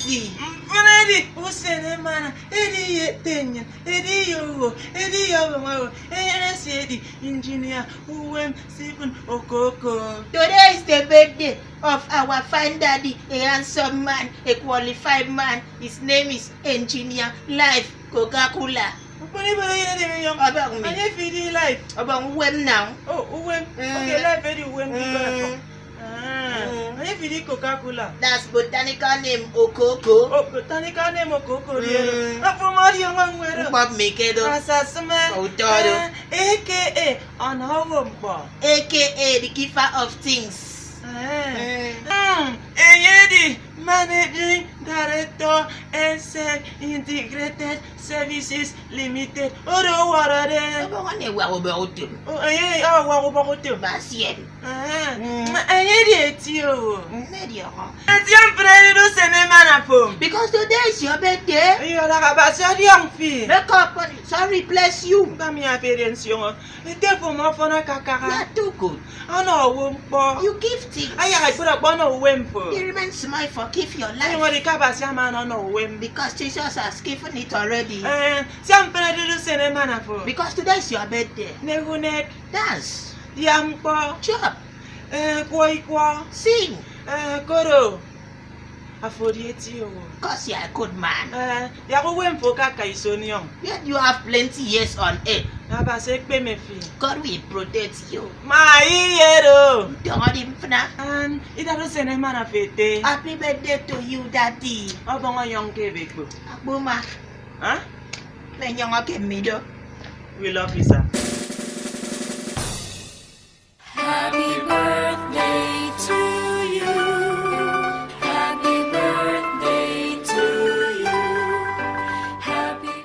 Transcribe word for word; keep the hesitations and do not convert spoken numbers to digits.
Mfịn edi usen emana, edi ye ete nnyịn, edi ye owo, edi ye ọbọñ owo. Enyene esie edi engineer Uwem Stephen Okoko. Today is the birthday of our fine daddy, a handsome man, a qualified man. His name is Engineer Life Coca-Cola. Mkpụrụ ibere ye ede mi yọñ. Ọbọñ mi. Anyị fi di Life. Ọbọñ Uwem now. Oh, Uwem. Mm. Okay, Life edi Uwem di Life. Mm. Ah, mm. Anyị fi di Coca-Cola. That's botanical name Okoko. Oh, botanical name Okoko di ero. Mm. Afọ m ọdị ọnwa nwere. Mkpọp mi kedo. Asasịme. Ụtọ do. Ah, A K A ọnọwo mkpọ. A K A the giver of things. Ah. Mm. Mm. Enye di Managing Director, Ensec Integrated Services Limited. Oro ọwọrọde. Ọbọñ ọnọ ewak ubọk utom. O, enye ọwọk ubọk utom. Basien. Ah, mm. Ma enye edi eti owo. Nne di ọñọ. Eti mfre edi usen emana fo. Because today is your birthday. Iyo, dak Abasi ọdiọñ fi. Make up on it. Sorry, bless you. Mba mi abere nsioño. Ete fo ma ọfọn akakara. You are too good. Ọnọ owo mkpọ. You give things. Ayak ekpere ọkpọ ọnọ uwem fo. You remain small, forgive your life. Ọnyụñ edi ke Abasi ama ọnọ uwem. Because Jesus has given it already. Eh, sia mfre edi usen emana fo. Because today is your birthday. Negunet. Dance. Dia mkpọ. Chop. Eh, kwọ ikwọ. Sing. Eh, koro. Afo edi eti owo. Cause you are a good man. Eh, yak uwem fo ke aka iso niọñ. Yet you have plenty years on earth. Abasi ekpeme fi. God will protect you. Ma iye do. Ndọñọ di mfna. And idade usen emana fo ete. Happy birthday to you, daddy. Ọbọñ ọyọñ ke ebe ekpo. Akpuma. Huh? Menyọñọ ke mmido. We love you, sir. Happy birthday to